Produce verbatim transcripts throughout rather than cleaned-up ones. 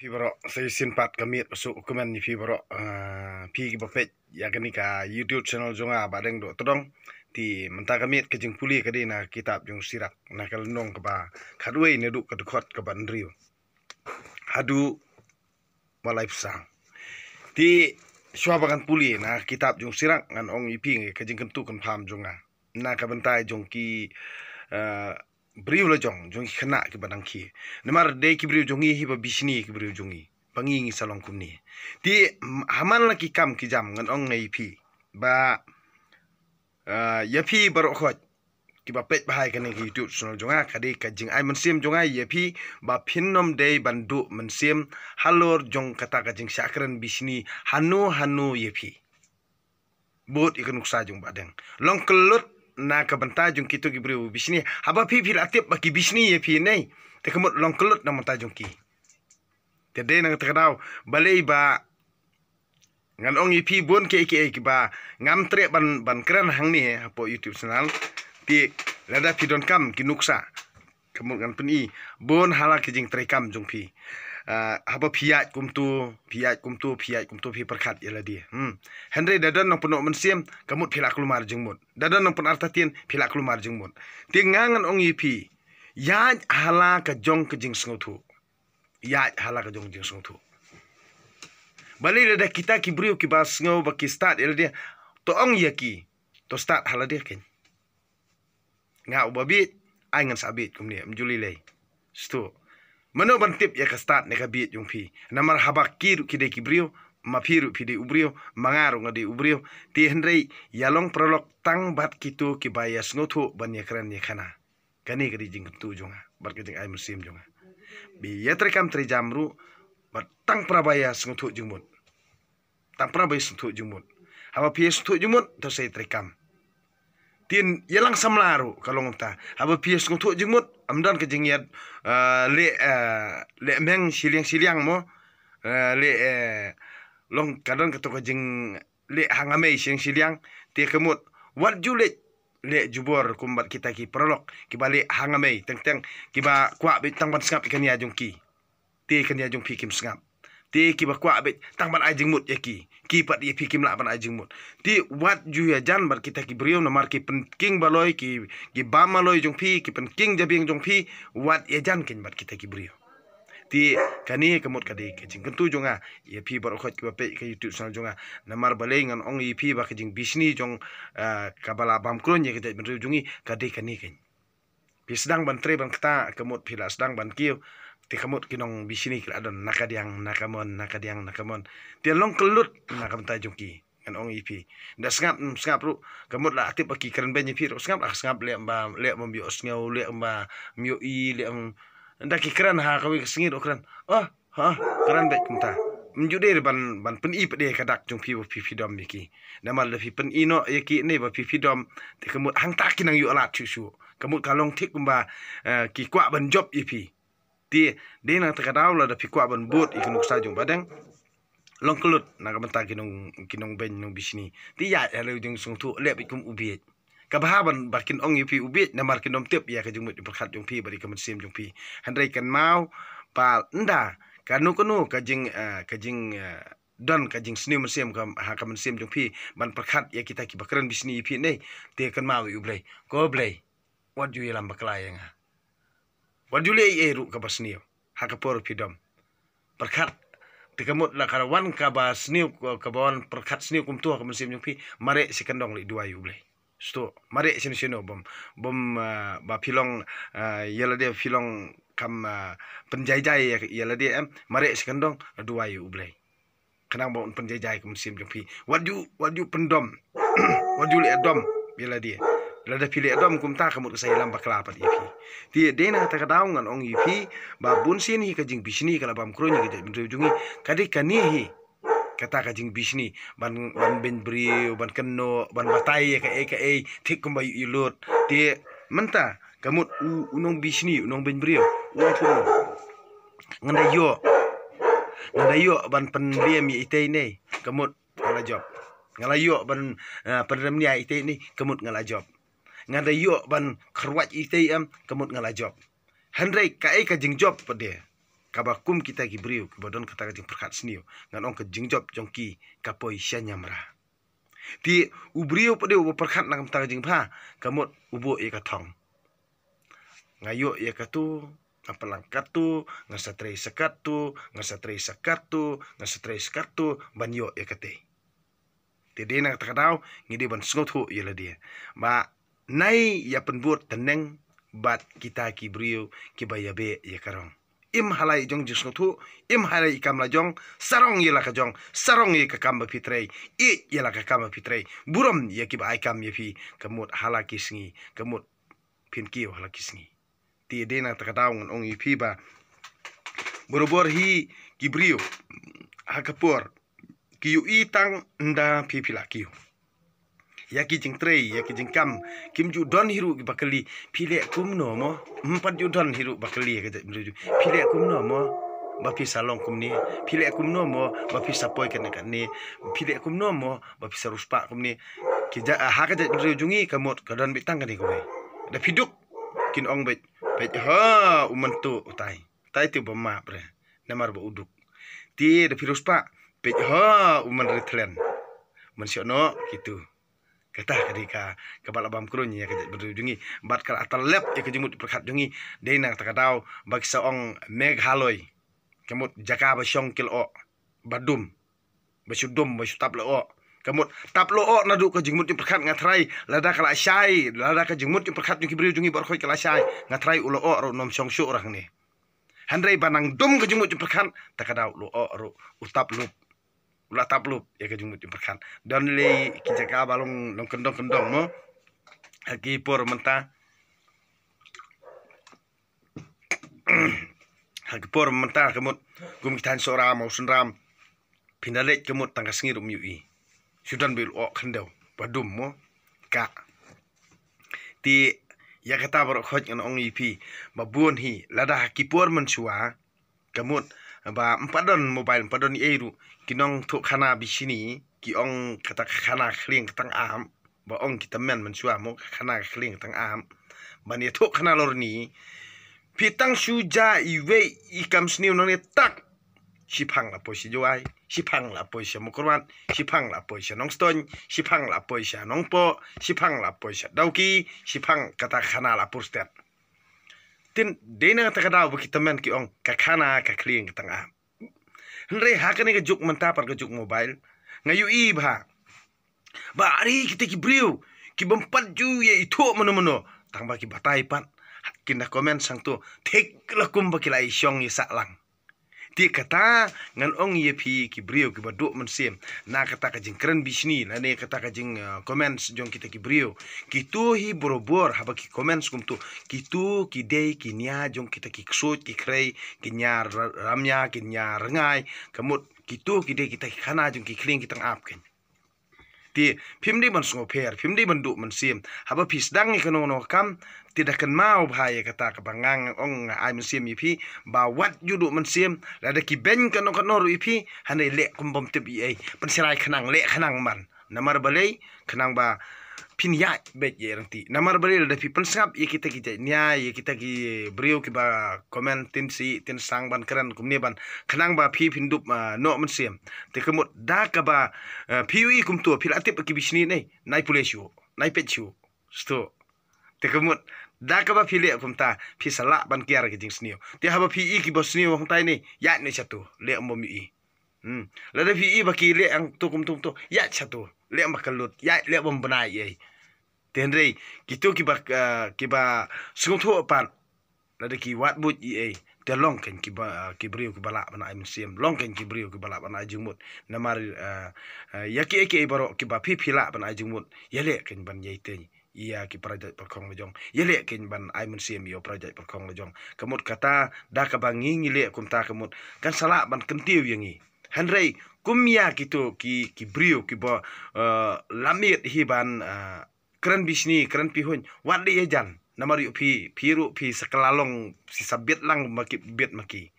Phi baroh, sa shisien pat ka miet ba suk kumne ïa phi baroh, ah, phi kiba peit ïa kane ka YouTube channel jong nga Bah Deng Dohtdong. Te mynta ka miet ka jingpule ka dei na kitab jong Sirak, na ka lynnong kaba khatwei, naduh ka dkhot kaba hynriew haduh ba laiphew saw. Te shuwa ba ngan pule na kitab jong Sirak, ngan ong ïa phi ka jingkyntu kynpham jong nga na ka bynta jong ki, eh, briew la jong, jong ki khynnah kiba dang khie. Namar dei ki briew jong ngi hi ba bishni, ki briew jong ngi ba ngi ngi sa long kumne. Te, mm, ha man la ki kam ki jam, ngan ong ïa phi ba, eh, ïa phi baroh khoit kiba peit bha ïa kane ka YouTube channel jong nga, ka dei ka jingai mynsiem jong nga ïa phi ba phin ym dei ban duh mynsiem halor jong kata ka jingshah kren bishni hano hano ïa phi. Bud ïa ka nuksa jong Bah Deng. Long kyllut na ka bynta jong kito ki briew bishni. Haba phi, phi la tip ba ki bishni ïa phi ne, te ka mut long kyllut na ka bynta jong ki. Te dei na kata ka daw, balei ba ngan ong ïa phi bun kiei kiei kiba ngam treh ban, ban kren hangne hapoh YouTube channel. Te lada phi donkam ki nuksa, ka mut ngan pyni bun ha la ki jingtrei kam jong phi. Ah, haba phi ïaid kumto, phi ïaid kumto, phi ïaid kumto, phi pyrkhat ïa lade. Hmm. Hynrei da don nongpynnoh mynsiem, ka mut phi la kulmar jingmut. Da don nongpynartatien, phi la kulmar jingmut. Te nga ngan ong ïa phi, ïaid ha la ka jong ka jingsngewthuh. Ïaid ha la ka jong ka jingsngewthuh. Balei lada kita ki briew kiba sngew ba ki stad ïa lade, to ong ïa ki, to stad ha lade kein. Nga uba bieit, ai ngan sa bieit kumne, ym ju lei lei. Sdang. Mano ban tip ïa ka stad ne ka bieit jong phi? Namar haba ki ruh ki dei ki briew, ma phi ruh phi dei u briew, ma nga ruh nga dei u briew. Te hynrei ïa long paralok tang bad kito kiba ïa sngewthuh ban ïa kren ïa khana. Kane ka dei jingkyntu jong nga bad ka jingai mynsiem jong nga. Ba ïa trei kam trei jam ruh bad tang para ba ïa sngewthuh jingmut. Tang para ba ïa sngewthuh jingmut. Haba phi ïa sngewthuh jingmut, to sa ïa trei kam. Te ïa lang samla ruh ka long kumta. Haba phi ïa sngewthuh jingmut, ym don ka jingïaid, ah, leh, ah, leh meng shiliang shiliang mo. Ah, leh, eh, long ka don kato ka jingleh hangamei shiliang shiliang. Te ka mut, wat ju leh, leh jubor kum bad kita ki paralok kiba leh hangamei, teng teng kiba kwah beit tang ban sngap ïa ka nia jong ki. Te ka nia jong phi kim sngap. Te kiba kwah beit tang ban ai jingmut ïa ki, ki pat ïa phi kim lah ban ai jingmut. Te wat ju ïajan bad kita ki briew, namar ki pynking baloi, ki, ki bam baloi jong phi, ki pynking jabieng jong phi. Wat ïajan kein bad kita ki briew. Te kane ka mut ka dei ka jingkyntu jong nga ïa phi baroh khoit kiba peit ka YouTube channel jong nga. Namar balei ngan ong ïa phi ba ka jingbishni jong, ah, kaba la bam khlaiñ ïa ka jaitbynriew jong ngi ka dei kane kein. Phi sdang ban trei ban kta, ka mut phi la sdang ban kiew. Te ka mut ki nongbishni ki la don na kadiang na kamon, na kadiang na kamon. Te long kyllut na ka bynta jong ki. Ngan ong ïa phi, da sngap, mm, sngap ruh, ka mut la tip ba ki kren beiñ ïa phi ruh, sngap la sngap, leh ba, leh bym ïoh sngew, leh ba ym ïohi, leh, mm, da ki kren ha kawei ka sngi ruh kren. Oh, ha, kren beit kumta. Ym ju dei ban, ban pyni pat de ka dak jong phi ba phi, phi dom ïa ki. Namar da phi pyni noh ïa ki ne ba phi, phi dom, te ka mut hangta ki nang ïoh lad shuh shuh. Ka mut ka long thik kumba, eh, ki kwah ban jop ïa phi. Te dei na kata ka daw lada phi kwah ban bud ïa ka nuksa jong Bah Deng, long kyllut na ka bynta ki nong, ki nongbeiñ nongbishni. Te ïa, ïa leh jingsngewthuh, leh beit kum u bieit. Kaba ha ban ba kin ong ïa phi u bieit, namar kin ym tip ïa ka jingmut jingpyrkhat jong phi bad ïa ka mynsiem jong phi. Hynrei kynmaw ba ynda kano kano ka jing, eh, ka jing, eh, don ka jingsniew mynsiem ka, ha ka mynsiem jong phi ban pyrkhat ïa kita kiba kren bishni ïa phi ne, te kynmaw ïa U Blei. Ko Blei, wat ju ïalam bakla ïa nga. Wat ju leh ei ei ruh kaba sniew ha ka por phi dom. Pyrkhat, te ka mut la ka wan kaba sniew, kaba wan pyrkhat sniew kumto ha ka mynsiem jong phi, mareh shi kyndong leit duwai U Blei. Sdang, mareh shano shano bym, bym, ah, ba phi long, ah, ïa lade phi long kam, ah, pynjai jai ïa, ïa lade em, mareh shi kyndong, duwai U Blei. Khnang ba un pynjai jai ka mynsiem jong phi. Wat ju, wat ju pyndom. Wat ju leh dom ïa lade. Lada phi leh dom kumta ka mut ka sa ïalam bakla pat ïa phi. Te dei na kata ka daw ngan ong ïa phi ba bun sien hi ka jingbishni ka la bam khlaiñ ïa ka jaitbynriew jong ngi. Ka dei kane hi kata ka jingbishni ban, ban beiñ briew, ban kynnoh, ban batai ïa kaei kaei thik kumba ïoh lut. Te mynta ka mut u, u nongbishni, u nongbeiñ briew, u ong kumno? Nga da ïoh, nga da ïoh ban pynlem ïa itei ne, ka mut nga la jop. Nga la ïoh ban, eh, pynrem nia itei ne, ka mut nga la jop. Nga da ïoh ban kyrwat itei em, ka mut nga la jop. Hynrei kaei ka jingjop pat de? kaba kum kita ki briew kiba don kata ka jingpyrkhat sniew, ngan ong ka jingjop jong ki ka poi sha niamra. Te u briew pat de uba pyrkhat na ka bynta ka jingbha, ka mut u buh ïa ka thong. Nga ïoh ïa katu, nga pynlang katu, nga sa trei sa katu, nga sa trei sa katu, nga sa trei sa katu, ban ïoh ïa kata. Te dei na kata ka daw ngi dei ban sngewthuh ïa lade. Ba nai ïa pynbud tneng bad kita ki briew kiba ïa beh ïa ka rong. Im ha la i jong jingsngewthuh, im ha la i kam la jong, sarong ïa la ka jong, sarong ïa ka kam ba phi trei, ïeit ïa la ka kam ba phi trei. Burom ïa kiba ai kam ïa phi, ka mut ha la ki sngi, ka mut phin kiew ha la ki sngi. Te dei na kata ka daw ngan ong ïa phi ba barabor hi ki briew ha ka por ki ïohi tang ynda phi phi la kiew. Ïa ki jingtrei, ïa ki jingkam, kim ju don hi ruh kiba kylli, phi leh kumno mo? Ym pat ju don hi ruh ba kylli ïa ka jaitbynriew jong, phi leh kumno mo ba phi sa long kumne? Phi leh kumno mo ba phi sa poi kane kane? Phi leh kumno mo ba phi sa riewspah kumne? Ki ja, ha ka jaitbynriew jong ngi ka mut ka don beit tang kane kawei. Da phi duk kin ong beit, peit ha u man tu utai. Tai te ba map re, namar ba u duk. Te da phi riewspah, peit ha u man Rutland, man Siehnoh kitu. Kata ka dei ka, kaba la bam kruiñ ïa ka jaitbynriew jong ngi. Bad ka la atal lep ïa ka jingmut jingpyrkhat jong ngi. Dei na kata ka daw ba ki sa ong Meghalaya, ka mut jaka ba shong ki lyoh ba dum, ba shu dum, ba shu tap lyoh. Ka mut tap lyoh naduh ka jingmut jingpyrkhat, nga tharai lada ka la shai, lada ka jingmut jingpyrkhat jong ki briew jong ngi baroh khoit ka la shai, nga tharai u lyoh ruh un ym shong shuh rangne. Hynrei ba nang dum ka jingmut jingpyrkhat, ta ka daw u lyoh ruh u tap lup, u la tap lup ïa ka jingmut jingpyrkhat. Don lei ki jaka ba long, long kyndong kyndong mo. Ha ki por mynta, ha ki por mynta ka mut kum ki thaiñ Sohra mo, Synram, phin da leit ka mut tang ka sngi ruh ym ïohi. Shu don beit u lyoh khyndew ba dum mo. Ka te ïa kata baroh khoit ngan ong ïa phi ba bun hi, lada ha ki por mynshuwa ka mut ba ym pat don mobile, ym pat don ei ei ruh, ki nongthoh khana bishni ki ong kata ka khana khlieng ka tang ap, ba ong ki tymmen mynshuwa mo, ka khana ka khlieng ka tang ap, ban ïathoh khana lorni. Phi tang shu ja iwei i kam sniew nangne tak, shiphang la poi sha Jowai, shiphang la poi sha Mawkyrwat, shiphang la poi sha Nongstoiñ, shiphang la poi sha Nongpoh, shiphang la poi sha Dawki, shiphang, kata ka khana la pur stet. Te dei na kata ka daw ba ki tymmen ki ong ka khana ka khlieng ka tang ap. Hynrei ha kane ka juk mynta pat ka juk mobile, nga ïohi bha ba ar hi kita ki briew ki bym pat ju ïa ithuh mano mano, tang ba ki batai pat kin da comment sangto thik la kum ba ki la ïashong ïasah lang. Te kata ngan ong ïa phi ki briew kiba duh mynsiem na kata ka jingkren bishni lane kata ka jing, uh, comments jong kita ki briew. Kito hi barabor haba ki comments kumto, kito ki dei ki nia jong kita ki ksuid ki khrei, ki nia ra-, ramia, ki nia rngai, ka mut kito ki dei kita ki khana jong ki khlieng ki tang ap kein. Te phim dei ban sngewpher, phim dei ban duh mynsiem. Haba phi sdang ïa kano kano ka kam, te da kynmaw bha ïa kata kaba nga ong, nga ai mynsiem ïa phi ba wat ju duh mynsiem. Lada ki beiñ kano kano ruh ïa phi, hynrei leh kum bym tip ei ei, pynsyarai khnang, leh khnang man. Namar balei? Khnang ba phin ïaid beit ïa i rangti. Namar balei? Lada phi pynsngap ïa kita ki jait nia, ïa kita ki briew kiba comment tin si tin sang ban kren kumne ban, khnang ba phi phin dup, ah, noh mynsiem. Te ka mut da kaba, ah, phi ïohi kumto, phi la tip ki bishni ne, nai pule shuh, nai peit shuh. Sto. Te ka mut da kaba phi leh kumta, phi sa lah ban kiar ka jingsniew. Te haba phi ïohi kiba sniew hangtai ne, ïaid ne shatu, leh kum bym ïohi. Hmm. Lada phi ïohi ba ki leh hangto kumto kumto, ïaid shatu, leh kum ba kyllut, ïaid leh bym bnai ei. Te hynrei kito kiba, ah, kiba sngewthuh pat, lada ki wad buit ei ei, te long kein kiba, ah, ki briew kiba lah ban ai mynsiem, long kein ki briew kiba lah ban ai jingmut. Namar, ah, ah, ïa kiei kiei baroh kiba phi phi lah ban ai jingmut, ïaleh kein ban ïai tei ïa ki para jait para khong la jong, ïaleh kein ban ai mynsiem ïa u para jait para khong la jong. Ka mut kata da kaba ngi ngi leh kumta ka mut kan sa lah ban kyntiew ïa ngi. Hynrei kum ïa kito ki, ki briew kiba, eh, la miet hi ban, eh, kren bishni, kren pihuiñ, wat leh ïa jan. Namar ïoh phi, phi ruh phi sa kylla long, phi sa bit lang ma ki, bit ma ki.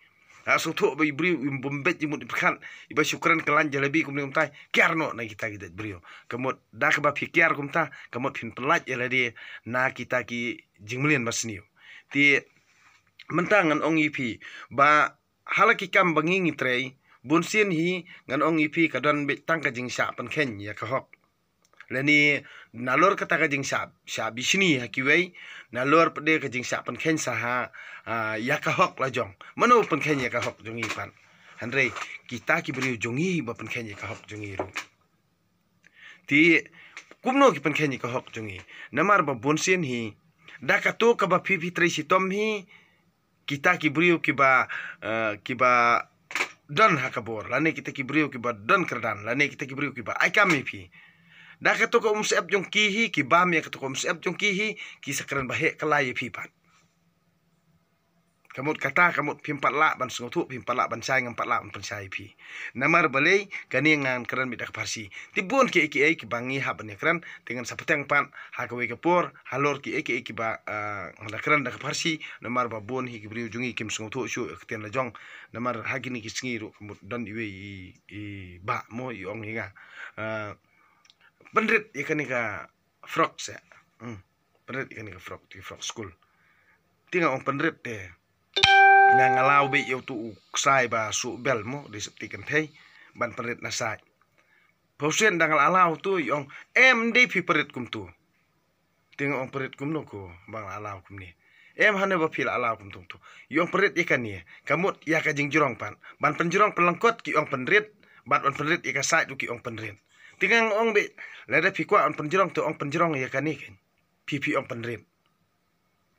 Ha, sngewthuh ba i briew i bym beit jingmut jingpyrkhat, iba shu kren kylla jalebi kumne kumtai, kiar noh na kita ki jait briew. Ka mut da kaba phi kiar kumta, ka mut phin pyllait ïa lade na kita ki jingmlien basniew. Te mynta ngan ong ïa phi ba ha la ki kam ba ngi ngi trei, bun sien hi ngan ong ïa phi ka don beit tang ka jingshah pynkheiñ ïa ka hok. Lane nalor kata ka jingshah, shah bishni ha kiwei, nalor pat de ka jingshah pynkheiñ sa ha, ah, ïa ka hok la jong. Mano pynkheiñ ïa ka hok jong ngi pat? Hynrei kita ki briew jong ngi ba pynkheiñ ïa ka hok jong ngi ruh. Te kumno ki pynkheiñ ïa ka hok jong ngi? Namar ba bun sien hi, da kato kaba phi phi trei shitom hi, kita ki briew kiba, eh, kiba don ha ka bor, lane kita ki briew kiba don kyrdan, lane kita ki briew kiba ai kam ïa phi, da kato ka umsyep jong ki hi, ki bam ïa kato ka umsyep jong ki hi, ki sa kren ba heh kylla ïa phi pat. Ka mut kata, ka mut phim pat lah ban sngewthuh, phim pat lah ban shai, ngam pat lah ban pynshai ïa phi. Namar balei? Kane ngan kren beit da ka Pharsi. Te bun kiei kiei kiba ngi hap ban ïakren, te ngan sa bteng pat ha kawei ka por halor kiei kiei kiba, ah, ngan da kren da ka Pharsi, namar ba bun hi ki briew jong ngi kim sngewthuh shuh ïa ka ktien la jong. Namar ha kine ki sngi ruh ka mut don iwei i, i bah mo i ong ïa nga, ah, pynrit ïa kane ka frock seh. Hmm. Pynrit ïa kane ka frock, te frock skul. Te nga ong pynrit te, nga nga law beit ïa uto u ksai ba suh bel mo, dei septi kynthei, ban pynrit na sait. Pawsien da nga la law to, i ong, em, ym dei phi pynrit kumto. Te nga ong pynrit kumno ko ba nga la law kumne? Em, hane ba phi la law kumto to. I ong pynrit ïa kane, ka mut ïa ka jingjrong pat. Ban pynjrong pynlyngkot ki ong pynrit, bad ban pynrit ïa ka sait ruh ki ong pynrit. Te nga ong beit, lada phi kwah ban pynjrong te ong pynjrong ïa kane keiñ. Phi phi ong pynrit.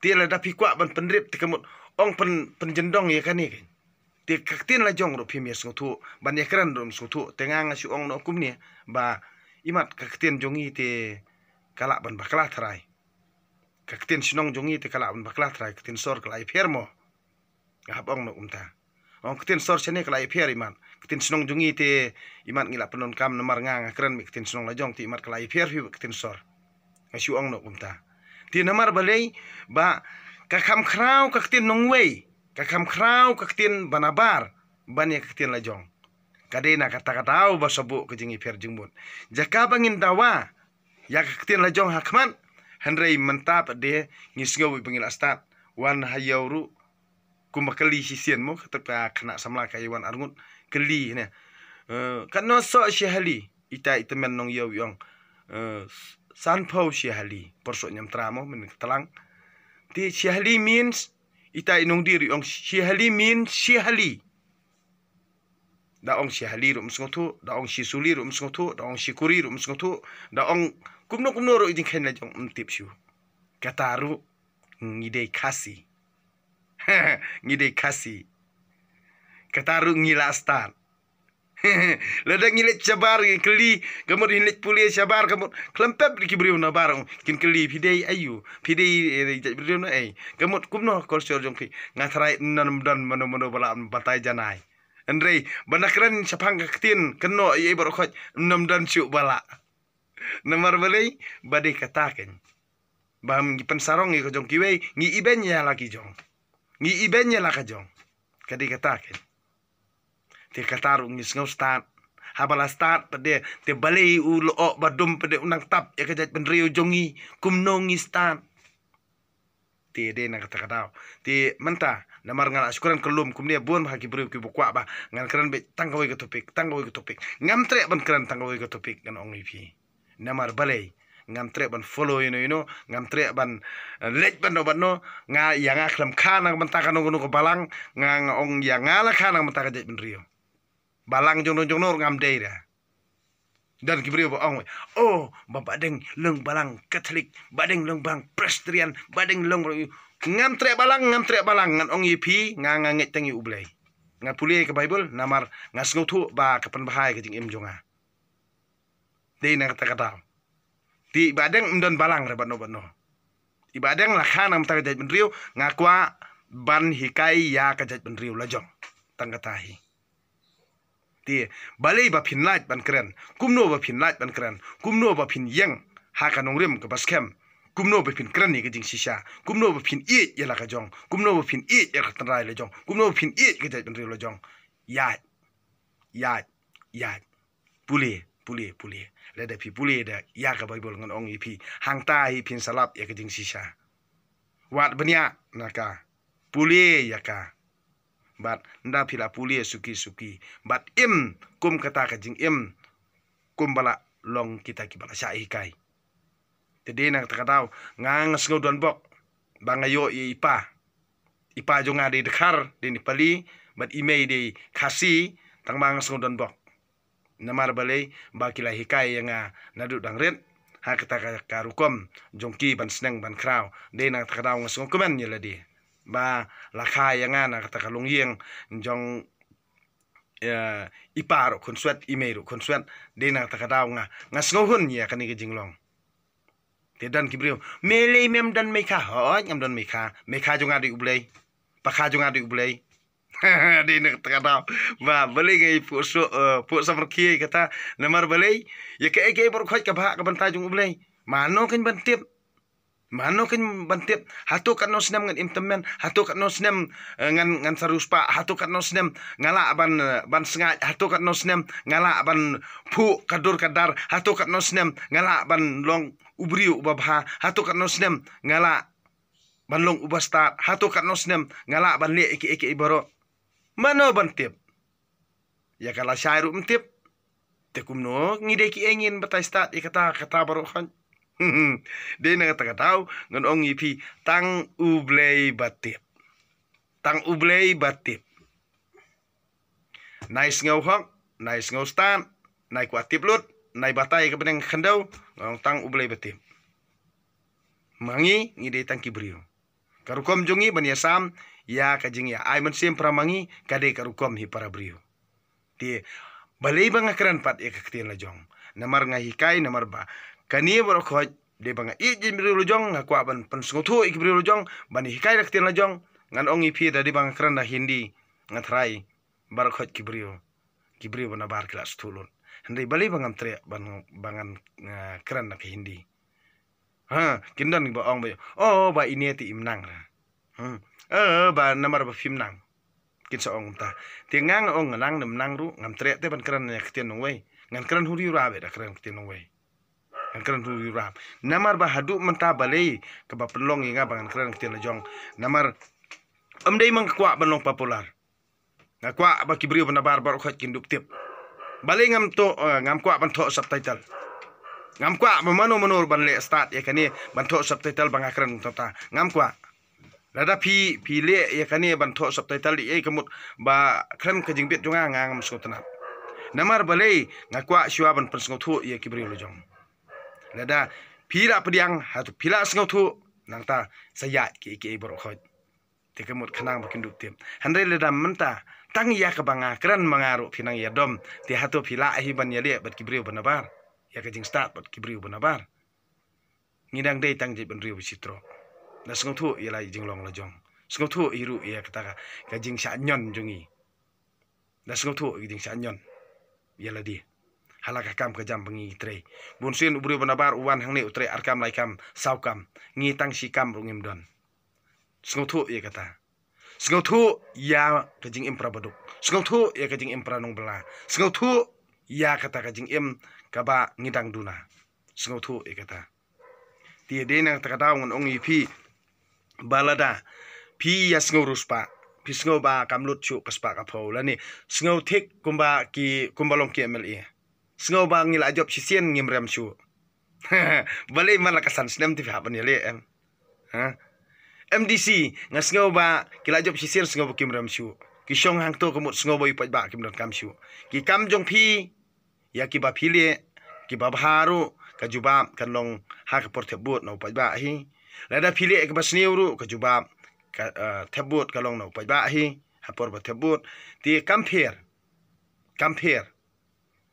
Te lada phi kwah ban pynrit te ka mut ong pyn, pynjyndong ïa kane keiñ. Te ka ktien la jong ruh phim ïa sngewthuh, ban ïakren ruh ym sngewthuh. Te nga nga shu ong noh kumne ba imat ka ktien jong ngi te ka lah ban bakla tharai. Ka ktien shnong jong ngi te ka lah ban bakla tharai, ka ktien sor ka la ïapher mo. Nga hap ong noh kumta. Ong ka ktien sor shane ka la ïapher imat. Ka ktien shnong jong ngi te imat ngi la pyndonkam namar nga nga kren beit ka ktien shnong la jong, te imat ka la ïapher phi bad ka ktien sor. Nga shu ong noh kumta. Te namar balei? Ba ka kham khraw ka ktien nongwei, ka kham khraw ka ktien ba nabar ban ïa ka ktien la jong. Ka dei na kata ka daw ba sa buh ka jingïapher jingmut. Jaka ba ngin dawa ïa ka ktien la jong ha khmat, hynrei mynta pat de ngi sngew ba ngi la stad wan ha ïew ruh. Kumba kylli shisien mo, kata ka khynnah samla ka ïa wan arngut kylli ne. Eh, katno soh shi hali? Ita i tymmen nongïew i ong, eh, sanphew shi hali. Por soh ñiamtra mo, mynne ka tlang. Te shi hali means, ita i nongdie i ong shi hali means shi hali. Da ong shi hali ruh ym sngewthuh, da ong shi suli ruh ym sngewthuh, da ong shi kuri ruh ym sngewthuh, da ong kumno kumno ruh i jingkheiñ la jong ym tip shuh. Kata ruh ngi dei Khasi. Ngi dei Khasi. Kata ruh ngi la stad. Lada ngi leit shabar ngi kylli, ka mut ngi leit pule shabar, ka mut khlem pep ki briew nabar ong, kin kylli phi dei aïu, phi dei, eh, jait briew na ei. Ka mut kumno culture jong phi? Nga tharai ym don mano mano ba la batai janai. Hynrei ba na kren shaphang ka ktien kynnoh ïa i baroh khoit, ym don shuh ba la. Namar balei? Ba dei kata keiñ. Ba ngi pynsarong ïa ka jong kiwei, ngi ibeiñ ïa la ki jong. Ngi ibeiñ ïa la ka jong. Ka dei kata keiñ. Te kata ruh ngi sngew stad. Haba la stad pat de, te balei u lyoh ba dum pat de u nang tap ïa ka jaitbynriew jong ngi? Kumno ngi stad? Te dei na kata ka daw. Te mynta namar nga la shu kren kyllum kumne, bun bha ki briew kiba kwah ba ngan kren beit tang kawei ka topic, tang kawei ka topic. Ngam treh ban kren tang kawei ka topic, ngan ong ïa phi. Namar balei? Ngam treh ban follow ïano ïano, ngam treh ban, eh, leit ban no ban no. Nga, ïa nga khlem kha na ka bynta kano kano ka balang, nga, nga ong ïa nga la kha na ka bynta ka jaitbynriew. Balang jong no jong no ruh ngam dei re. Don ki briew ba ong, oh, ba Bahdeng long balang Katholik, Bahdeng long balang Presbyterian, Bahdeng long, ngam treh balang, ngam treh balang, ngan ong ïa phi, nga, nga ngeit tang ïa U Blei. Nga pule ka Baibl, namar nga sngewthuh ba ka pynbha ïa ka jingim jong nga. Dei na kata ka daw. Te i Bahdeng ym don balang re bad no bad no. I Bahdeng la kha na ka bynta ka jaitbynriew, nga kwah ban hikai ïa ka jaitbynriew la jong. Tang kata hi. Te balei ba phin lait ban kren? Kumno ba phin lait ban kren? Kumno ba phin ïeng ha ka nongrim kaba skhem? Kumno ba phin kren ïa ka jingshisha? Kumno ba phin ïeit ïa la ka jong? Kumno ba phin ïeit ïa ka tynrai la jong? Kumno ba phin ïeit ka jaitbynriew la jong? Ïaid. Ïaid. Ïaid. Pule, pule, pule. Lada phi pule da ïa ka Baibl, ngan ong ïa phi, hangta hi phin sa lap ïa ka jingshisha. Wat bniah na ka. Pule ïa ka. Bad nda phi la pule suki suki bad im kum kata ka jingim kum ba la long kita ki ba la shah hikai. Te dei na kata ka daw nga nga sngew don bok ba nga ïoh ïa i pa. I pa jong nga dei Dkhar, dei Nepali, bad i mei dei Khasi, tang ba nga sngew don bok. Namar balei ba ki la hikai ïa nga naduh dang rit ha kata ka, ka rukom jong ki ban sneng ban khraw. Dei na kata ka daw nga sngewkmen ïa lade ba la kha ïa nga na kata ka longïing jong, eh, i pa ruh khun swet, i mei ruh khun swet. Dei na kata ka daw nga, nga sngewhun ïa kane ka jinglong. Te don ki briew, me lei mem don mei kha? Hooid ngam don mei kha. Mei kha jong nga dei U Blei. Pa kha jong nga dei U Blei. Dei na kata ka daw ba balei ngi phuh so, eh, phuh samrkhie kata. Namar balei? Ïa kaei kaei baroh khoit ka bha ha ka bynta jong U Blei. Mano kan ban tip? Mano kan ban tip? Hato katno snem ngan im tymmen? Hato katno snem, eh, ngan, ngan sa riewspah? Hato katno snem nga lah ban, eh, ban sngaid? Hato katno snem nga lah ban phuh ka dur ka dar? Hato katno snem nga lah ban long u briew uba bha? Hato katno snem nga lah ban long uba stad? Hato katno snem nga lah ban leh ïa kiei kiei baroh? Mano ban tip? Ïa ka lashai ruh ym tip. Te kumno ngi dei kiei ngin batai stad ïa kata kata baroh khoit? Dei na kata ka daw ngan ong ïa phi, tang U Blei ba tip. Tang U Blei ba tip. Nai sngew hok, nai sngew stad, nai kwah tip lut, nai batai ka bneng khyndew, nga ong tang U Blei ba tip. Ma ngi ngi dei tang ki briew. Ka rukom jong ngi ban ïasam ïa ka jingïa ai mynsiem para ma ngi ka dei ka rukom hi para briew. Te balei ba nga kren pat ïa ka ktien la jong? Namar nga hikai, namar ba kane baroh khoit dei ba nga ïeit ïa ki briew la jong, nga kwah ban pynsngewthuh ïa ki briew la jong ban hikai da ka ktien la jong. Ngan ong ïa phi, da dei ba nga kren da Hindi, nga tharai baroh khoit ki briew, ki briew ba nabar ki la sngewthuh lut. Hynrei balei ba ngam treh ban, ba ngan, eh, kren da ka Hindi? Ha, kin don ba ong ba, oh, ba ine te im nang ra. Hmm. Eh, ba namar ba phim nang. Kin sa ong kumta. Te nga nga ong nga nang ne ym nang ruh, ngam treh te ban kren ïa ka ktien nongwei. Ngan kren huri ura bad da kren ktien nongwei. Ngan kren huri ura. Namar ba haduh mynta balei kaba pynlong ïa nga ba ngan kren ktien la jong? Namar ym dei ma nga kwah ban long popular. Nga kwah ba ki briew ba nabar baroh khoit kin dup tip. Balei ngam thoh, eh, ngam kwah ban thoh subtitle? Ngam kwah ba mano mano ban leh stad ïa kane ban thoh subtitle ba nga kren kumta. Ngam kwah. Lada phi, phi leh ïa kane ban thoh subtitle, ïa ka mut ba khlem ka jingbit jong nga, nga ngam sngewtynnat. Namar balei? Nga kwah shuwa ban pynsngewthuh ïa ki briew la jong. Lada phi la pdiang, hato phi la sngewthuh, nangta sa ïaid kiei kiei baroh khoit. Te ka mut khnang ba kin dup tip. Hynrei lada mynta tang ïa kaba nga kren ma nga ruh phi nang ïadom, te hato phi lah hi ban ïaleh bad ki briew ba nabar ïa ka jingstad bad ki briew ba nabar? Ngi dang dei tang jaitbynriew ba shitrok. Da sngewthuh ïa la jinglong la jong. Sngewthuh hi ruh ïa kata ka, ka jingshah ñion jong ngi. Da sngewthuh ïa ka jingshah ñion ïa lade. Ha la ka kam ka jam ba ngi trei. Bun sien u briew ba nabar u wan hangne u trei ar kam lai kam saw kam. Ngi tang shi kam ruh ngim don. Sngewthuh ïa kata. Sngewthuh ïa ka jingim para baduk. Sngewthuh ïa ka jingim para nongbylla. Sngewthuh ïa kata ka jingim kaba ngi dang duna. Sngewthuh ïa kata. Te dei na kata ka daw ngan ong ïa phi ba lada phi ïa sngew riewspah, phi sngew ba kam lut shuh ka spah ka phew lane sngew thik kumba ki, kumba long ki M L A. Sngew ba ngi la jop shisien ngim rem shuh. Balei man la ka san snem te phi hap ban ïaleh em? Ha? M D C, nga sngew ba ki la jop shisien, sngew ba kim rem shuh. Ki shong hangto ka mut sngew ba u paidbah kim donkam shuh. Ki kam jong phi ïa kiba phi leh, kiba bha ruh, ka jubab kan long ha ka por thep vote na u paidbah hi. Lada phi leh kiba sniew ruh, ka jubab ka, eh, thep vote ka long na u paidbah hi ha por ba thep vote. Te kam pher, kam pher.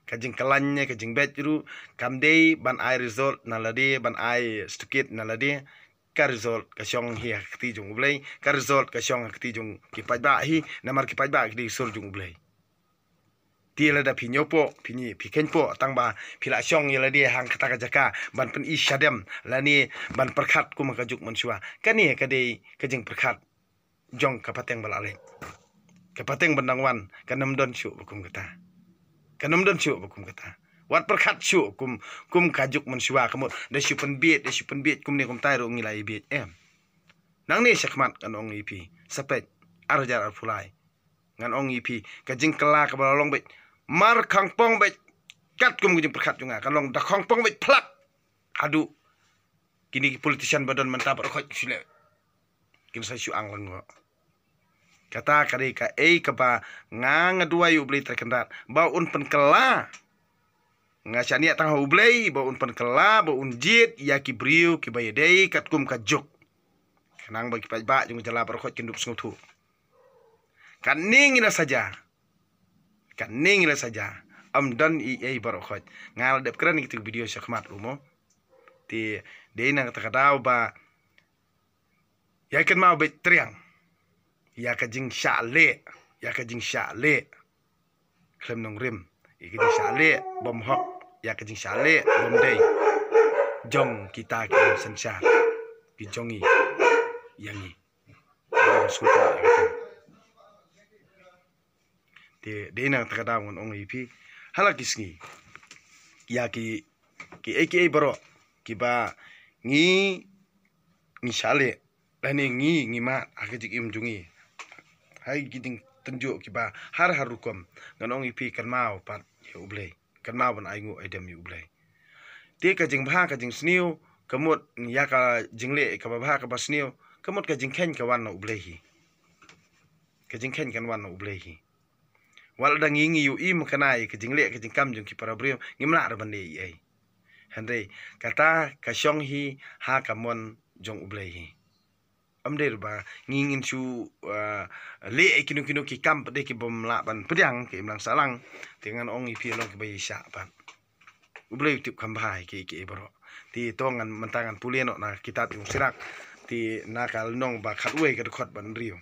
Ka jingkylla ne ka jingbeit ruh kam dei ban ai result na lade, ban ai certificate na lade. Ka result ka shong hi ha ka kti jong U Blei, ka result ka shong ha ka kti jong ki paidbah hi, namar ki paidbah ki dei sur jong U Blei. Te lada phi ñiewpoh, phi ñi, phi kheiñpoh tang ba phi la shong ïa lade hang kata ka jaka ban pyni shadem lane ban pyrkhat kum ka juk mynshuwa. Kane ka dei ka jingpyrkhat jong ka pateng ba la leit. Ka pateng ba dang wan kan ym don shuh ba kum kata. Kan ym don shuh ba kum kata. Wat pyrkhat shuh kum, kum ka juk mynshuwa ka mut da shu pynbiej, da shu pynbiej kumne kumtai ruh ngi la ïa biej em. Nangne shakhmat kan ong ïa phi, sa peit ar hajar arphew lai. Ngan ong ïa phi, ka jingkylla kaba la long beit mar khongpong beit, katkum ka jingpyrkhat jong nga, ka long da khongpong beit phlak. Haduh kine ki politician ba don mynta baroh khoit shu leh, kin sa shu ang lang ngo. Kata ka dei kaei kaba nga, nga duwai ïa U Blei Trai Kynrad ba un pynkylla. Nga shaniah tang ha U Blei ba un pynkylla, ba un jied ïa ki briew kiba ïadei katkum ka juk, khnang ba ki paidbah jong ka jylla baroh khoit kin dup sngewthuh. Katne ngi la saja, katne ngi la saja, ym don ei ei baroh khoit. Nga la dep kren ïa kitu ki video shakhmat ruh mo. Te dei na kata ka daw ba ïa kynmaw beit triang ïa ka jingshah leh, ïa ka jingshah leh khlem nongrim, ïa ka jingshah leh bym hok, ïa ka jingshah leh bym dei jong kita ki nongsynshar, ki jong ngi, ïa ngi. Te dei na kata ka daw ngan ong ïa phi, ha la ki sngi, ïa ki, kiei kiei baroh kiba ngi, ngi shah leh lane ngi, ngi mad ha ka jingim jong ngi ha ki jingtynjuh kiba har har rukom, ngan ong ïa phi, kynmaw pat ïa U Blei, kynmaw ban ainguh aidem ïa U Blei. Te ka jingbha ka jingsniew, ka mut ïa ka jingleh kaba bha kaba sniew, ka mut ka jingkheiñ ka wan na U Blei hi. Ka jingkheiñ kan wan na U Blei hi. Wat lada ngi, ngi ïohi mynta ïa ka jingleh ka jingkam jong ki para briew, ngim lah ruh ban leh ei ei. Hynrei kata ka shong hi ha ka mon jong U Blei hi. Ym dei ruh ba ngi ngin shu, ah, leh ïa kino kino ki kam pat de ki bym lah ban pdiang, ki imlang sahlang. Te ngan ong ïa phi, long kiba ïaishah pat. U Blei u tip kham bha ïa kiei kiei baroh. Te to ngan, mynta ngan pule noh na ka kitab jong u Sirak, te na ka lynnong ba khatwei, ka dkhot ba hynriew.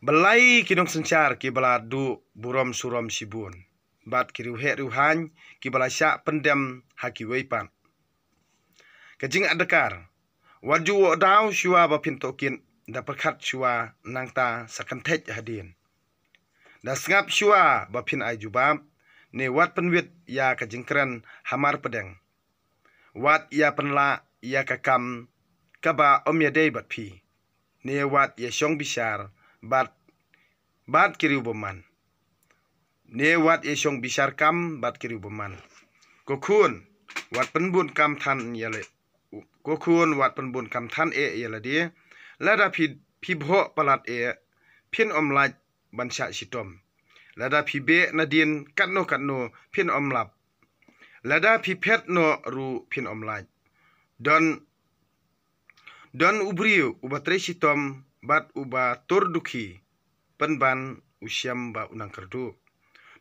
Balei ki nongsynshar kiba la duh burom surom shibun, bad ki riewheh riewhaiñ kiba la shah pyndem ha kiwei pat? Ka jingadkar: Wat ju ïoh daw shuwa ba phin tohkit, da pyrkhat shuwa nangta sa kynthei hadien. Da sngap shuwa ba phin ai jubab, ne wat pynwit ïa ka jingkren hamar pdeng. Wat ïa pynlah ïa ka kam kaba ym ïadei bad phi, ne wat ïa shong bishar bad, bad ki riew bymman, ne wat ïa shong bishar kam bad ki riew bymman. Ko khun, wat pynbun kam than ïa la, ko khun, wat pynbun kam than eh ïa lade. Lada phi, phi bhoh palat eh, phin ym lait ban shah shitom. Lada phi beh nadien katno katno, phin ym lap. Lada phi phet noh ruh, phin ym lait. Don, don u briew uba trei shitom bad uba tur dukhi, pynban u shem ba u nang kyrduh.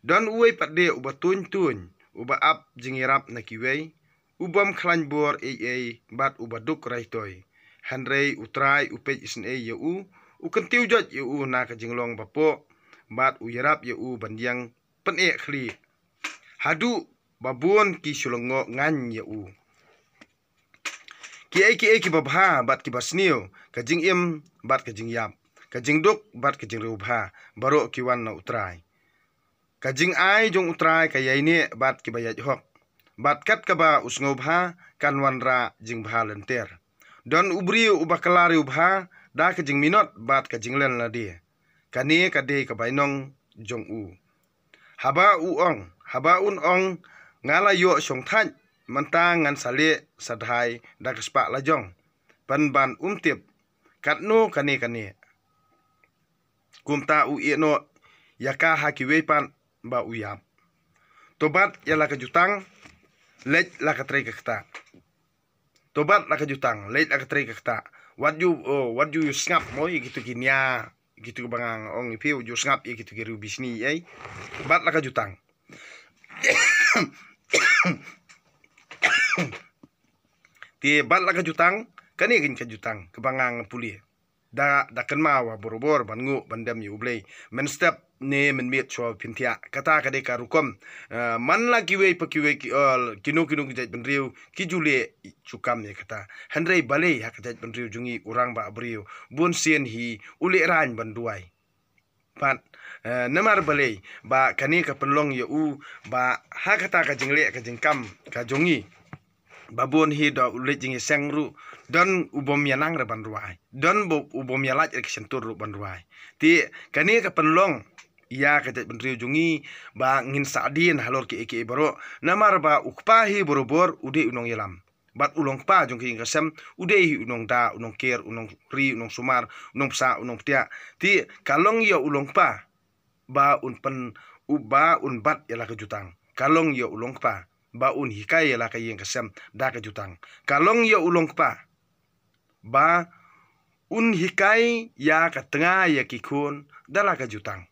Don uwei pat de uba tuiñ tuiñ, uba ap jingïarap na kiwei, u bym khlaiñ bor ei ei bad uba duk raitoi. Hynrei U Trai u peit isynei ïa u, u kyntiew joit ïa u na ka jinglong ba poh, bad u ïarap ïa u ban ïeng pyneh khlieh, haduh ba bun ki shu lyngngoh ngaiñ ïa u. Kiei kiei kiba bha bad kiba sniew, ka jingim bad ka jingïap, ka jingduk bad ka jingriewbha, baroh ki wan na U Trai. Ka jingai jong U Trai ka ïaineh bad kiba ïaid hok, bad kat kaba u sngewbha kan wanrah jingbha lynter. Don u briew uba kylla riewbha da ka jingminot bad ka jinglen lade. Kane ka dei ka bainong jong u. Haba u ong, haba un ong, nga la ïoh shongthait, mynta ngan sa leh sa dhai da ka spah lajong, pynban um tip katno kane kane. Kumta u ïeh noh ïa ka ha kiwei pat ba u ïap. To bat ïa la ka jutang, leit la ka trei ka ktah. To bat la ka jutang, leit la ka trei ka ktah. Wat ju, oh, wat ju, ju sngap mo ïa kitu ki nia, kitu ba nga ong ïa phi, ju sngap ïa kitu ki riew bishni ei. Bat la ka jutang. Te bat la ka jutang, kane kane ka jutang kaba nga nga pule. Da, da kynmaw ha borabor ban nguh ban dem ïa U Blei mynstep ne mynmiet shuwa phin thiah. Kata ka dei ka rukom. Ah, man la kiwei pa kiwei ki, ah, kino kino ki jait bynriew ki ju leh jukam ïa kata. Hynrei balei ha ka jait bynriew jong ngi u rangbah briew bun sien hi u lehraiñ ban duwai. Pat, eh, namar balei? Ba kane ka pynlong ïa u ba ha kata ka jingleh ka jingkam ka jong ngi, ba bun hi da u leit jingïaseng ruh, don u bym ïa nang re ban rwai, don u bym ïa lait re ka shyntur ruh ban rwai. Te kane ka pynlong ïa ka jaitbynriew jong ngi ba ngin sa dien halor kiei kiei baroh. Namar ba u kpa hi barabor u dei u nongïalam, bad u longkpa jong ka ïing ka sem u dei hi u nongda, u nongker, u nongri, u nongsumar, u nongpsa, u nongptiah. Te ka long ïa u longkpa ba un pyn, u ba un bat ïa la ka jutang. Ka long ïa u longkpa ba un hikai ïa la ka ïing ka sem da ka jutang. Ka long ïa u longkpa ba un hikai ïa ka tnga ïa ki khun da la ka jutang.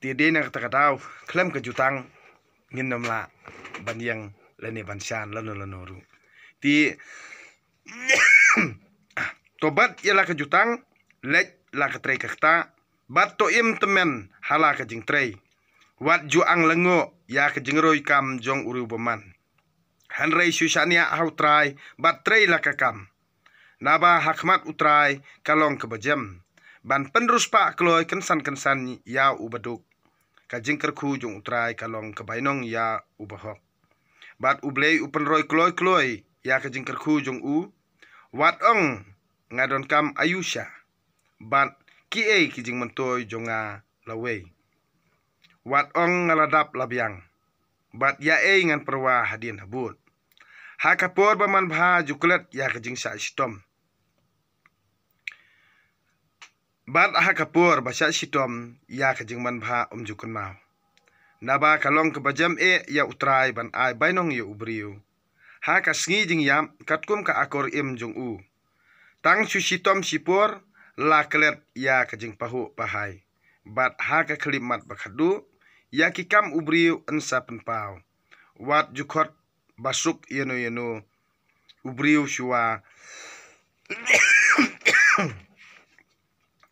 Te dei na kata ka daw khlem ka jutang ngin ym lah ban ïeng lane ban shan lano lano ruh. Te to bat ïa la ka jutang, leit la ka trei ka kta, bad to im tymmen ha la ka jingtrei. Wat ju ang lyngngoh ïa ka jingroi kam jong u riewbymman. Hynrei shu shaniah ha u Trai bad trei la ka kam. Naba ha khmat u Trai ka long kaba jem ban pynriewspah kloi kynsan kynsan ïa u baduk. Ka jingkyrkhu jong u Trai ka long ka bainong ïa u bahok. Bad U Blei u pynroi kloi kloi ïa ka jingkyrkhu jong u. Wat ong, nga donkam aïu sha, bad kiei ki jingmyntoi jong nga lawei. Wat ong, nga la dap la biang, bad ïa ei ngan pyrwa hadien habud. Ha ka por ba manbha ju klet ïa ka jingshah shitom, bad ha ka por ba shah shitom ïa ka jingmanbha ym ju kynmaw. Naba ka long kaba jem eh ïa u Trai ban ai bainong ïa u briew ha ka sngi jingïap katkum ka akor im jong u. Tang shu shitom shipor la klet ïa ka jingpahuh pahai, bad ha ka khyllipmat ba khatduh ïa ki kam u briew yn sa pynpaw. Wat ju khot ba suk ïano ïano u briew shuwa.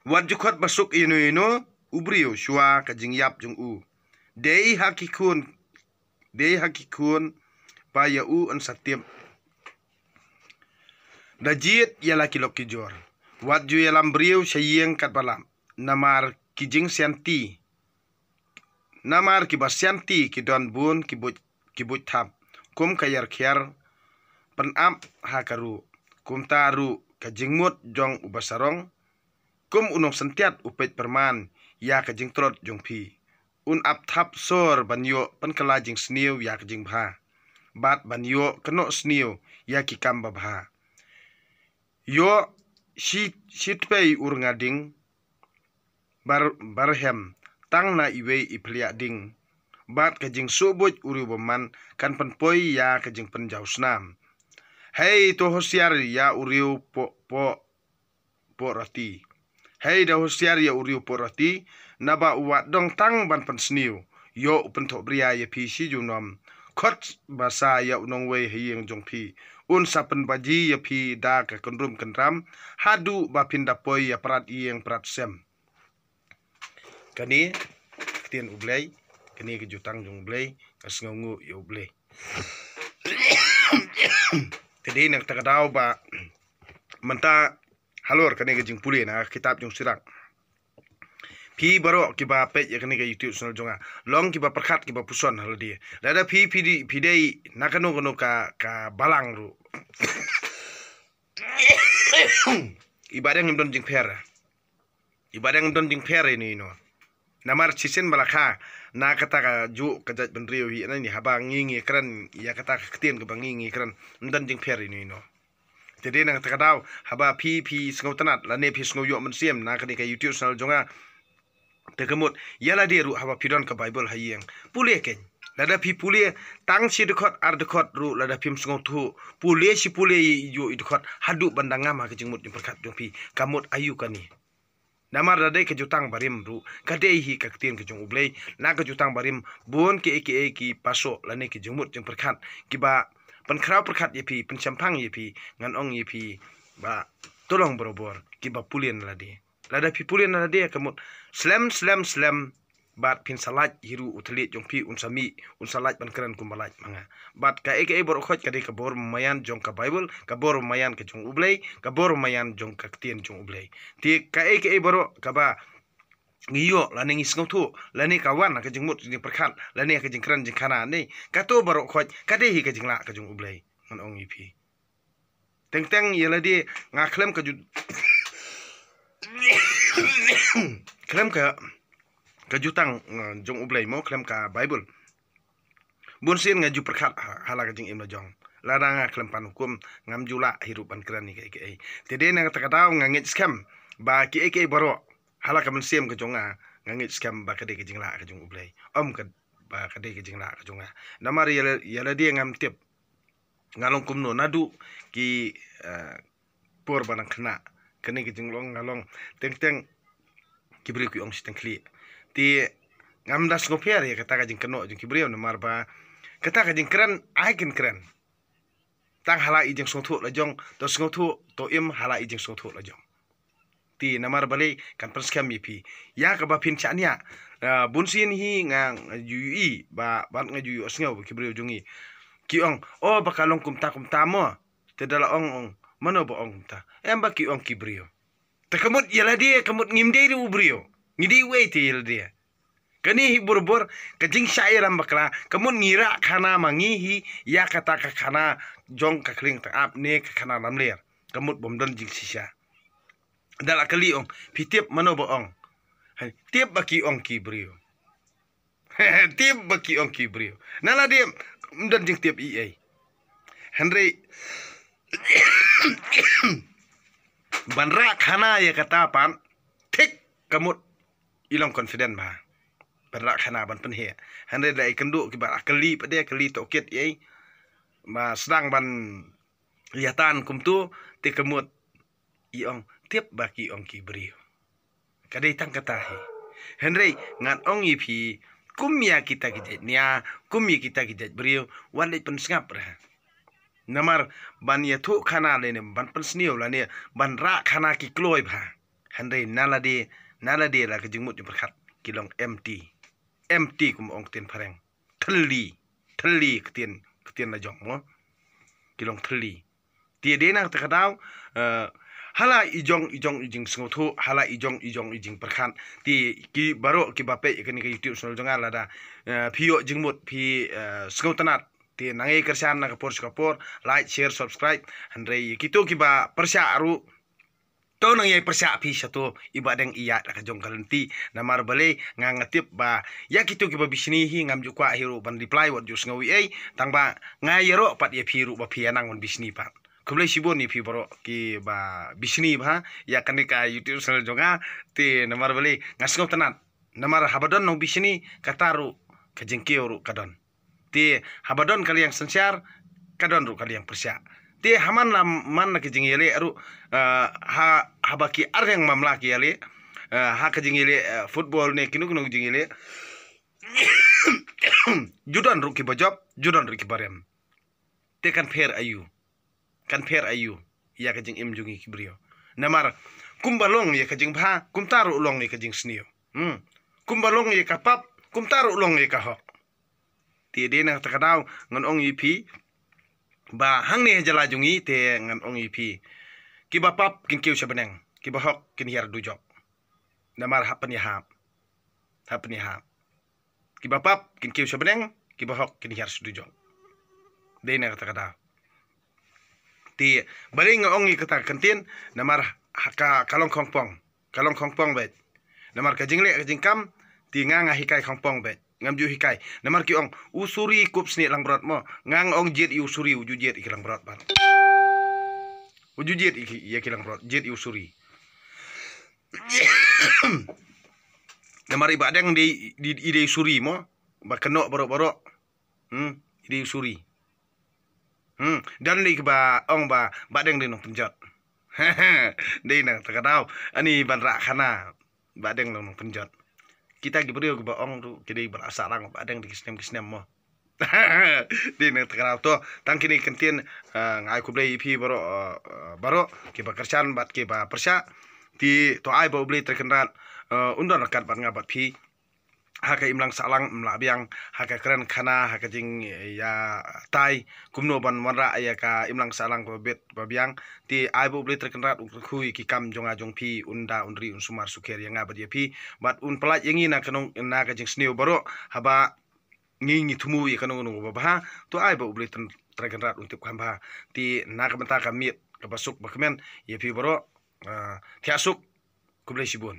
Wat ju khot ba suk ïano ïano u briew shuwa ka jingïap jong u. Dei ha ki khun, dei ha ki khun ba ïa u yn sa tip. Da jied ïa la ki lok ki jor. Wat ju ïalam briew sha ïing katba lap, namar ki jingsianti, namar kiba sianti ki don bun ki buit, ki buit thap kum ka ïar khiar pynap ha ka ruh. Kumta ruh ka jingmut jong uba sarong kum u nongsyntiat u peit pyrman ïa ka jingtrot jong phi. Un ap thap sor ban ïoh pynkylla jingsniew ïa ka jingbha, bad ban ïoh kynnoh sniew ïa ki kam babha. Ïoh shi, shi tpei u rnga ding bar, barhem tang na iwei i phliah ding, bad ka jingsuh buit u riewbymman kan pynpoi ïa ka jingpynjaw snam. Hei, to husiar ïa u riew poh, poh, poh rati. Hei, da husiar ïa u riew poh rati, naba u wat dong tang ban pynsniew. Ïoh u pynthohbria ïa phi shi junom. Khot ba sa ïa u nongwei ha ïing jong phi, un sa pynbaji ïa phi da ka kynrum kynram haduh ba phin da poi ïa prat ïing prat sem. Kane ka ktien U Blei, kane ka jutang jong U Blei, ka sngewnguh ïa U Blei. Te dei na kata ka daw ba mynta halor kane ka jingpule na ka kitab jong Sirak. Phi baroh kiba peit ïa kane ka YouTube channel jong nga, long kiba pyrkhat kiba puson ha lade. Lada phi, phi dei, phi dei na kano kano ka, ka balang ruh, i Bahdeng im don jingpher. I Bahdeng im don jingpher ïano ïano. Namar shisien ba la kha na kata ka juh ka jaitbynriew hi, na ni haba ngi ngi kren ïa kata ka ktien kaba ngi ngi kren, im don jingpher ïano ïano. Te dei na kata ka daw haba phi, phi sngewtynnat lane phi sngew ïoh mynsiem na kane ka YouTube channel jong nga, te ka mut ïa lade ruh haba phi don ka Baibl ha ïing, pule keiñ. Lada phi pule tang shi dkhot ar dkhot ruh, lada phim sngewthuh, pule shi pule ïa i dkhot haduh ban da ngam ha ka jingmut jingpyrkhat jong phi, ka mut aïu kane. Namar da dei ka jutang barim ruh, ka dei hi ka ktien ka jong U Blei. Na ka jutang barim bun kiei kiei ki pasoh lane ki jingmut jingpyrkhat kiba pynkhraw pyrkhat ïa phi, pynshemphang ïa phi. Ngan ong ïa phi ba to long barabor kiba pule na lade. Lada phi pule na lade ka mut slem slem slem, bad phin sa lait hi ruh u thylliej jong phi un sa mih, un sa lait ban kren kumba lait ma nga. Bad kaei kaei baroh khoit ka dei ka bor maïan jong ka Baibl, ka bor maïan ka jong U Blei, ka bor maïan jong ka ktien jong U Blei. Te kaei kaei baroh kaba ngi ïoh lane ngi sngewthuh lane ka wan ha ka jingmut jingpyrkhat lane ka jingkren jingkhana ne, kato baroh khoit ka dei hi ka jinglah ka jong U Blei. ngan ong ïa phi. Teng teng ïa lade nga khlem ka ju khlem ka ka jutang, uh, jong U Blei mo, khlem ka Bible. Bun sien nga ju pyrkhat ha, ha la ka jingim la jong. Lada nga khlem pan hukum ngam ju lah hi ruh ban kren ïa kaei kaei. Te dei na kata ka daw nga ngeit skhem ba kiei kiei baroh ha la ka mynsiem ka jong nga, nga ngeit skhem ba ka dei ka jinglah ka jong U Blei. Ym ka ba ka dei ka jinglah ka jong nga. Namar ïa la, ïa lade ngam tip. Nga long kumno naduh ki, eh, por ba nang khynnah. Kane ka jinglong nga long teng teng ki briew ki ong shiteng khlieh. Te ngam da sngewpher ïa kata ka jingkynnoh jong ki briew namar ba kata ka jingkren ai kin kren. Tang ha la i jingsngewthuh la jong, to sngewthuh, to im ha la i jingsngewthuh la jong. Te namar balei kan pynskhem ïa phi ïa kaba phin shaniah. Ah, bun sien hi nga, nga ju ïohi ba, ba nga ju ïohsngew ba ki briew jong ngi ki ong, oh, ba ka long kumta kumta mo. Te da la ong, ong, mano ba ong kumta? Em, ba ki ong ki briew. Te ka mut ïa lade, ka mut ngim dei ruh u briew. Ngi dei uei te ïa lade? Kane hi bor bor ka jingshah ïalam bakla, ka mut ngi rah khana ma ngi hi ïa kata ka khana jong ka khlieng tyngab ne ka khana lamler. Ka mut bym don jingshisha. Da la kylli, ong, phi tip mano ba ong? Hai, tip ba ki ong ki briew. Tip ba ki ong ki briew. Na lade ym don jingtip ei ei. Hynrei ban rah khana ïa kata pat thik ka mut i long confident bha. Ban rah khana ban pynheh. Hynrei da i kynduh kiba la kylli pat de, kylli tohkit ei. Ba sdang ban ïa tan kumto te ka mut i ong, tip ba ki ong ki briew. Ka dei tang kata hi. Hynrei ngan ong ïa phi, kum ïa kita ki jait nia, kum ïa kita ki jait briew, wat leit pynsngap re. Namar ban ïathuh khana lane ban pynsniew lane ban rah khana ki kloi bha. Hynrei na lade, na lade la ka jingmut jingpyrkhat ki long empty. Empty kum ong ktien phareng. Thylli, thylli ktien, ktien la jong mo. Ki long thylli. Te dei na kata ka daw, eh, ha la i jong, i jong i jingsngewthuh, ha la i jong, i jong i jingpyrkhat. Te ki baroh kiba peit kane ka YouTube channel jong nga lada, eh, phi ïoh jingmut phi, eh, sngewtynnat. Te nang ïai kyrshan na ka por sha ka por, like, share, subscribe. Hynrei kito kiba pyrshah ruh, to nang ïai pyrshah phi shato, i Bahdeng i ïaid la ka jong ka lynti. Namar balei, nga nga tip ba ïa kito kiba bishni hi ngam ju kwah hi ruh ban reply wat ju sngew ei ei, tang ba nga ïaroh pat ïa phi ruh ba phi ïa nang ban bishni pat. Khublei shibun ïa phi baroh kiba bishni bha ïa kane ka YouTube channel jong nga. Te namar balei, nga sngewtynnat. Namar haba don nongbishni, kata ruh ka jingkiew ruh ka don. Te haba don ka liang synshar, ka don ruh ka liang pyrshah. Te ha man la man la ka jingïaleh ruh, eh, ha, haba ki arliang mamla ki ïaleh, eh, ha ka jingïaleh, eh, football ne kino kino ka jingïaleh, ju don ruh kiba jop, ju don ruh kiba rem. Te kan pher aïu? Kan pher aïu ïa ka jingim jong ngi ki briew? Namar kumba long ïa ka jingbha, kumta ruh long ïa ka jingsniew. Hmm. Kumba long ïa ka pap, kumta ruh long ïa ka hok. Te dei na kata ka daw ngan ong ïa phi ba hangne ha jylla jong ngi te ngan ong ïa phi, kiba pap kin kiew sha bneng, kiba hok kin hiar dujok. Namar hap pynïahap. Hap pynïahap. Kiba pap kin kiew sha bneng, kiba hok kin hiar sha dujok. Dei na kata ka daw. Te balei nga ong ïa kata ka ktien, namar ha ka, ka long khongpong. Ka long khongpong beit. Namar ka jingleh ka jingkam, te nga nga hikai khongpong beit. Ngam ju hikai. Namar ki ong, u suri kup snieh langbrot mo. Nga nga ong jied ïa u suri, u ju jied ïa ki langbrot ban. U ju jied ïa ki, ïa ki langbrot, jied ïa u suri. Namar i Bahdeng dei, dei, i dei suri mo. Ba kynnoh baroh baroh. Hmm, i dei u suri. Hmm, don dei kiba ong ba Bahdeng dei nongpynjot. Dei na kata ka daw. Ani ban rah khana Bahdeng dei nongpynjot. Kita ki briew kiba ong ruh ki dei ba la sah lang Bahdeng dei ki snem ki snem mo. Dei na kata ka daw to. Tang kine ki ktien, eh, nga ai khublei ïa phi baroh, eh, baroh kiba kyrshan bad kiba pyrshah. Te to ai ba U Blei Trai Kynrad, eh, un don ryngkat bad nga bad phi. Ha ka imlang sahlang ym lah biang, ha ka kren khana, ha ka jingïatai kumno ban wanrah ïa ka imlang sahlang ba bit ba biang. Te ai ba U Blei Trai Kynrad un kyrkhu ïa ki kam jong nga jong phi, un da un ri un sumar sukher ïa nga bad ïa phi. Bad un pyllait ïa ngi na ka nong, na ka jingsniew baroh, haba ngi ngi thmu ïa kano kano ba bha. To ai ba U Blei Trai, Trai Kynrad un tip kham bha. Te na ka bynta ka miet kaba suk ba kmen ïa phi baroh, ah, thiah suk. Khublei shibun.